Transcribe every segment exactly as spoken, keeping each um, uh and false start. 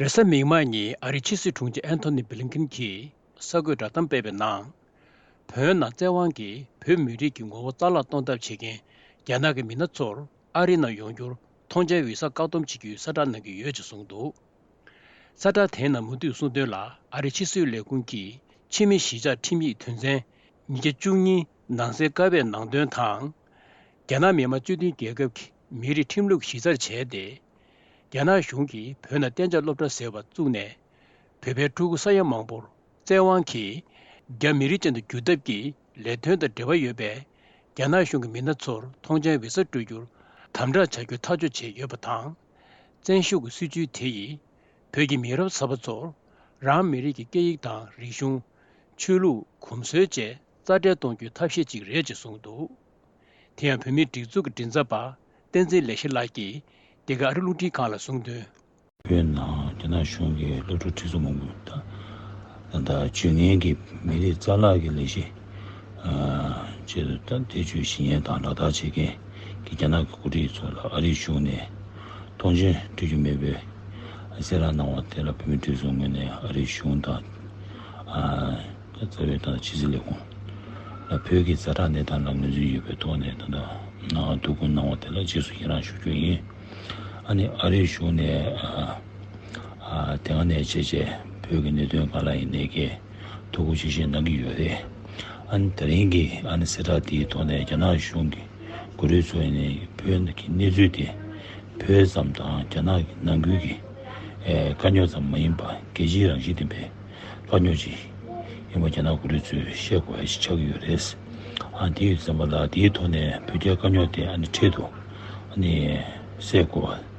རེས་གཟའ་མིག་དམར་ཉིན་ཨ་རིའི་ཕྱི་སྲིད་དྲུང་ཆེ་ཨན་ཐོ་ནི་བྷི་ལིན་ཀིན་གྱིས་གསར་འགོད་བསྒྲགས་གཏམ་སྤེལ་བའི་ནང་། བོད་ནང་བཙན་དབང་གིས་བོད་མི་རིགས་ཀྱི་ངོ་བོ་རྩ་བརླག་གཏོང་ཐབས་བྱེད་མཁན་རྒྱ་ནག་གི་མི་སྣ་ཚོར་ཨ་རི་ནང་ཡོང་རྒྱུར་ཐོངས་མཆན་བི་ས་བཀག་སྡོམ་བྱེད་རྒྱུའི་གསལ་བསྒྲགས་གནང་གི་ཡོད་ཅེས་གསུངས་འདུག། གསལ་བསྒྲགས་དེའི་ནང་མུ་མཐུད་གསུངས་དོན་ལ། ཨ་རིའི་ཕྱི་སྲིད་ལས་ཁུངས་ཀྱིས་ཕྱི་མི་གཞིས་ཆགས་ཁྲིམས་ཡིག་དོན་ཚན་ཉིས་བརྒྱ་བཅུ་གཉིས་ནང་གསེས་ཀ་པའི་ནང་དོན་དང་། རྒྱ་ནག་མི་དམངས་སྤྱི་མཐུན་རྒྱལ་ཁབ་ཀྱི་མི་རིགས་ཁྲིམས་ལུགས་གཞི་རྩར་བྱས་ཏེ། རྒྱ་ནག་གཞུང་གིས་བོད་ནང་གཏན་འཇགས་སློབ་གྲྭ་ཟེར་བ་བཙུགས་ནས། བོད་པའི་ཕྲུ་གུ་ས་ཡ་མང་པོར་བཙན་དབང་གིས་རྒྱ་མི་རིགས་ཅན་དུ་བསྒྱུར་ཐབས་ཀྱི་ལས་དོན་དང་འབྲེལ་བ་ཡོད་པའི་རྒྱ་ནག་གཞུང་གི་མི་སྣ་ཚོར་ཐོངས་མཆན་བི་ས་སྤྲོད་རྒྱུར་དམ་དྲག་བྱ་རྒྱུ་ཐག་གཅོད་བྱས་ཡོད་པ་དང་། བཙན་ཤུགས་ཀྱི་སྲིད་བྱུས་དེ་ཡིས་བོད་ཀྱི་མི་རབས་གསར་པ་ཚོར་རང་མི་རིགས་ཀྱི་སྐད་ཡིག་དང་རིག་གཞུང་། ཆོས་ལུགས། གོམས་སྲོལ་བཅས་རྩ་བྲལ་གཏོང་རྒྱུའི་ཐབས་ཤེས་ཅིག་རེད་ཅེས་གསུངས་འདུག། དེ་ཡང་བོད་མིའི་སྒྲིག་འཛུགས་ཀྱི་མགྲིན་ཚབ་པ་བསྟན་འཛིན་ལེགས་བཤད་ལགས་ཀྱིས་འདི་ག་ཨ་རི་རླུང་འཕྲིན་ཁང་ལ་གསུངས་དོན། བོད་ནང་རྒྱ་ནག་གཞུང་གིས་སློབ་ཕྲུག་ཁྲི་ཚོ་མང་པོ་དང་། ད་ལྟ་བཅུག་མཁན་གྱི་མི་རིགས་རྩ་བརླག་གི་ལས་གཞི་ཆེད་དུ་ད་དེ་བཅུ་ཞི་ཉེན་དང་ལག་བསྟར་བྱེད་མཁན་གྱི་རྒྱ་ནག་གི་འགོ་ཁྲིད་ཚོ་ལ་ཨ་རིའི་གཞུང་ནས་ཐོངས་མཆན་སྤྲོད་རྒྱུ་མེད་པའི་གསལ་བསྒྲགས་གནང་བ་དེ་ལ་བོད་མིའི་སྒྲིག་འཛུགས་ངོས་ནས་ཨ་རིའི་གཞུང་དང་། རྩ་བའི་ཏང་ཕྱི་སྲིད་ལས་ཁུངས་ལ་བོད་ཀྱི་ཛ་དྲག་གནས་སྟངས་ལ་ངོས་འཛིན་ཡོད་པའི་ཐོག་ནས་ད་ལྟ་ཐུགས་ཁུར་གནང་བ་དེ་ལ་རྗེས་སུ་ཡི་རང་ཞུ་རྒྱུ་ཡིན། ཨ་ནི་ཨ་རིའི་གཞུང་ནས་དེ་ག་ནས་བྱས་བྱས་བོད་ཀྱི་གནད་དོན་ག་ལ་ཡིན་ནས་ཀྱི་ཐུགས་ཁུར་ཆེ་བཞེས་གནང་གི་ཡོད་རེད། ཨ་ནི་དེ་རིང་གི་ཨ་ནི་གསལ་བསྒྲགས་དེའི་ཐོག་ནས་རྒྱ་ནག་གཞུང་གི་འགོ་ཁྲིད་ཚོ་ནས་བོད་ཀྱི་གནས་ཚུལ་དེ་བོད་ཙམ་དང་རྒྱ་ནག་གི་ནང་ཁུལ་གྱི་དཀའ་རྙོག་ཙམ་མ་ཡིན་པར་རྒྱལ་སྤྱིའི་རང་བཞིན་ལྡན་པའི་དཀའ་རྙོག་ཅིག་ཡིན་པ་རྒྱ་ནག་འགོ་ཁྲིད་ཚོས་ཤེས་དགོས་པ་ཞིག་ཆགས་ཀྱི་ཡོད་རེད། ཨ་དེ་ཡོད་ཙམ་པ་ལ་དེའི་ཐོག་ནས་བོད་རྒྱའི་དཀའ་རྙོག་དེ་ཨ་ནི་འཕྲལ་དུ་ཨ་ནི་སེལ་དགོས་པ་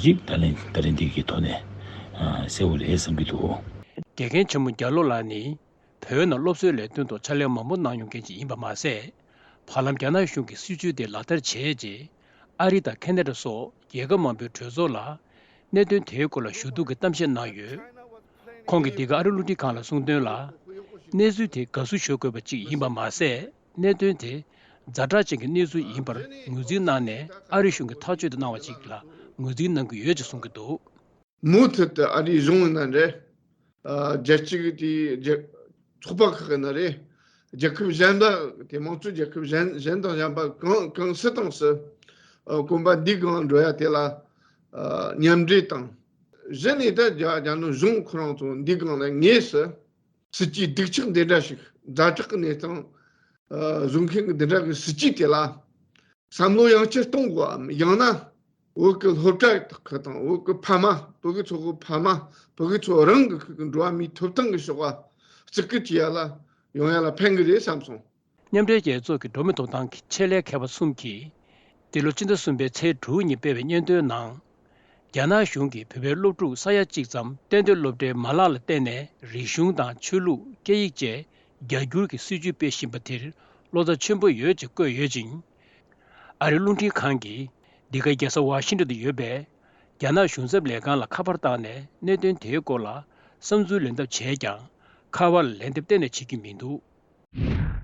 ཅིག་ད་ལན་ད་རིང་འདི་གི་ཐོག་ནས་སེལ་དགོས་རེད་བསམ་གྱི་འདུག། དགེ་རྒན་ཆེན་མོ་རྒྱ་ལོ་ལགས་ནི་བོད་ནང་སློབ་གསོའི་ལས་དོན་ཐོག་ཕྱག་ལས་མང་པོ་གནང་མྱོང་མཁན་ཅིག་ཡིན་པ་མ་ཟད། བར་ལམ་རྒྱ་ནག་གཞུང་གིས་སྲིད་བྱུས་དེ་ལག་བསྟར་བྱས་རྗེས། ཨ་རི་དང་ཁེ་ན་ཌ་སོགས་རྒྱལ་ཁབ་མང་པོའི་གྲོས་ཚོགས་ལ་གནད་དོན་དེའི་སྐོར་ལ་ཞུ་གཏུག་གི་གཏམ་བཤད་གནང་ཡོད། ཁོང་གིས་འདི་ག་ཨ་རི་རླུང་འཕྲིན་ཁང་ལ་གསུངས་དོན་ལ། གནས་ཚུལ་དེ་དགའ་བསུ་ཞུ་དགོས་པ་ཅིག་ཡིན་པ་མ་ཟད། གནད་དོན་དེ་ཛ་དྲག་ཅན་གྱི་གནས་ཚུལ་ཡིན་པར་ངོས་འཛིན་གནང་ནས་ཨ་རི་གཞུང་གིས་ཐག་གཅོད་དུ་གནང་བ་ཅིག་ལ་ངོས་འཛིན་གནང་གི་ཡོད་ཅེས་གསུང་གི་འདུག། མུ་མཐུད་དུ་ཨ་རིའི་གཞུང་ཡིན་ན་རེད། ཨ་རྒྱལ་སྤྱི་གི་དེའི་རྒྱལ་ཚོགས་པ་ཁག་ཡིན་ན་རེད། རྒྱལ་ཁབ་གཞན་པ་དེ་དམངས་གཙོའི་རྒྱལ་ཁབ་གཞན་གཞན་དང་གཞན་པ་གང་གང་སུ་དང་སུ་ཨ་གོམ་པ་འདིའི་སྒང་འགྲོ་ཡ་དེ་ལ་ཨ་མཉམ་འབྲེལ་དང་། གཞི་ནས་ད་རྒྱ་རྒྱ་ནག་གཞུང་ཁོ་རང་ཚོ་འདིའི་སྒང་ལ་དངོས་སུ་སྲིད་ཇུས་སྡུག་ཆག་འདི་འདྲ་ཞིག་ཛ་དྲག་གི་གནས་སྟངས་ཨ་བཟོ་མཁན་གྱི་འདི་འདྲ་གི་སྲིད་ཇུས་དེ་ལ། བསམ་བློ་ཡང་བསྐྱར་གཏོང་དགོས་འམ། ཡང་ན་བོད་ཀྱི་སློབ་གྲྭ་ཁག་དང་བོད་ཀྱི་ཕ་མ་བོད་ཀྱི་ཚོ་བོད་ཕ་མ་བོད་ཀྱི་ཚོ་རང་གི་ཁུལ་གྱི་འགྲོ་བ་མིའི་ཐོབ་ཐང་གི་ཕྱོགས་ལ་བརྩི་བཀུར་བྱེད་ཡ་ལ་ཡོང་ཡ་ལ་ཕན་གི་རེད་བསམ་སོང་། མཉམ་འབྲེལ་རྒྱལ་ཚོགས་ཀྱི་འགྲོ་མིའི་ཐོབ་ཐང་གི་ཆེད་ལས་མཁས་པ་གསུམ་གྱིས་འདི་ལོ་སྤྱི་ཟླ་གསུམ་པའི་ཚེས་དྲུག་ཉིན་སྤེལ་བའི་སྙན་ཐོའི་ནང་། རྒྱ་ནག་གཞུང་གིས་བོད་པའི་སློབ་ཕྲུག་ས་ཡ་གཅིག་ཙམ་གཏན་སྡོད་སློབ་གྲྭའི་མ་ལག་ལ་བརྟེན་ནས་རིག་གཞུང་དང་ཆོས་ལུགས་སྐད་ཡིག་བཅས་རྒྱ་སྒྱུར་གྱི་སྲིད་ཇུས་སྤེལ་བཞིན་པ་དེར་བློ་འཚབ་ཆེན་པོ་ཡོད་ཅེས་བཀོད་ཡོད་ཅིང་། ཨ་རིའི་རླུང་འཕྲིན་ཁང་གིས་འདི་ག་རྒྱལ་ས་ཝ་ཤིང་ཏོན་དུ་ཡོད་པའི་རྒྱ་ནག་གཞུང་ཚབ་ལས་ཁང་ལ་ཁ་པར་བཏང་ནས་གནད་དོན་དེའི་སྐོར་ལ་བསམ་ཚུལ་ལེན་ཐབས་བྱས་ཀྱང་། ཁ་པར་ལ་ལན་འདེབས་གཏན་ནས་བྱེད་ཀྱི་མི་འདུག།